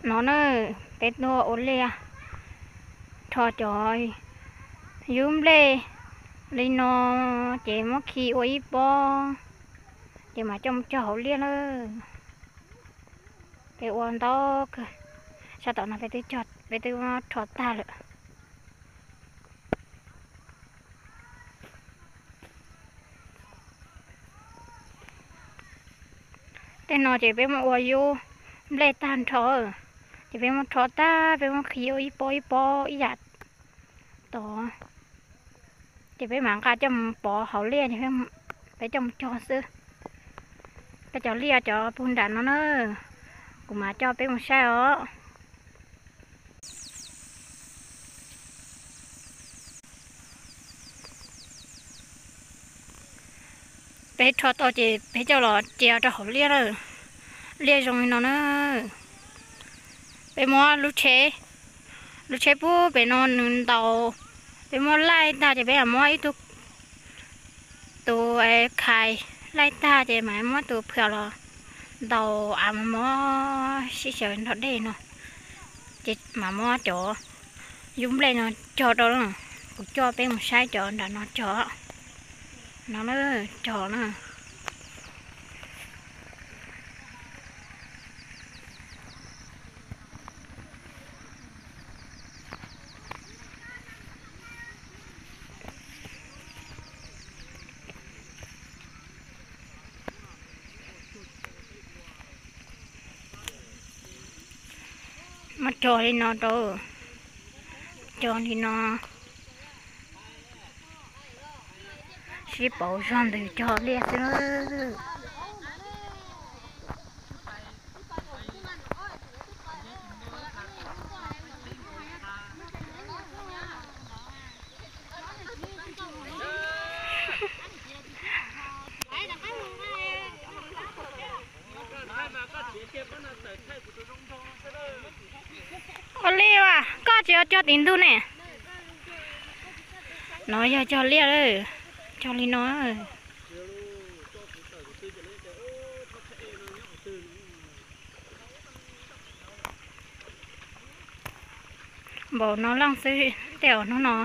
No na, peb tuaj ua liaj rho cov yub nplej li no, ces muab khi ua ib pob, ces mam coj mus cog hauv liaj lawm. Peb ua ntau kawg, sab tom no peb twb rho tag lawm. Tej no ces peb muab ua yub nplej tag nrho, ces peb muab rho tag, peb muab khi ua ib pob ib pob ib yam tod, ces peb mam nqa coj mus pov hauv liaj, peb coj mus cog xwb. Peb cov liaj cov puag nram no na, kuv mam coj peb mus saib os. Peb rho tau ces peb coj los cia rau hauv liaj lawm. Liaj zoo li no na. Peb muab lub tsheb, lub tsheb pub pem no nws ntaus, peb muab laij tag ces peb muab ib tug, tus khais laij tag ces mam muab tus phwam los ntaus av mas mob sib xyaw nrog dej no, ces mam muab cov yub nplej no cog rau. Kuv coj peb mus saib cov nram no cog, no na, cog na. Muab cog li no rau, cog li no, sib pauv zog ntws cog liaj xwb. Ua li as, koj tsis yog cog tim ntug ne? No yog cog liaj, cog li no. Npaum no leej xwb, tej zaum hnub no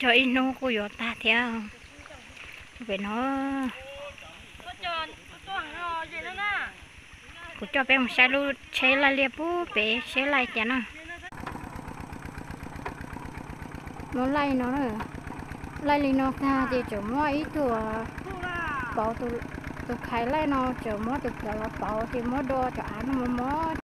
cog ib hnub kuj yuav tag thiab. Pem no, kuv coj peb mus saib lub tsheb laij liaj pub pem seb laij cas na. Muab laij no, laij li no tag ces tseem muab ib tug pauv, tus khais laij no tseem muab tus phwam los pauv ces muab do cov av no mos mos.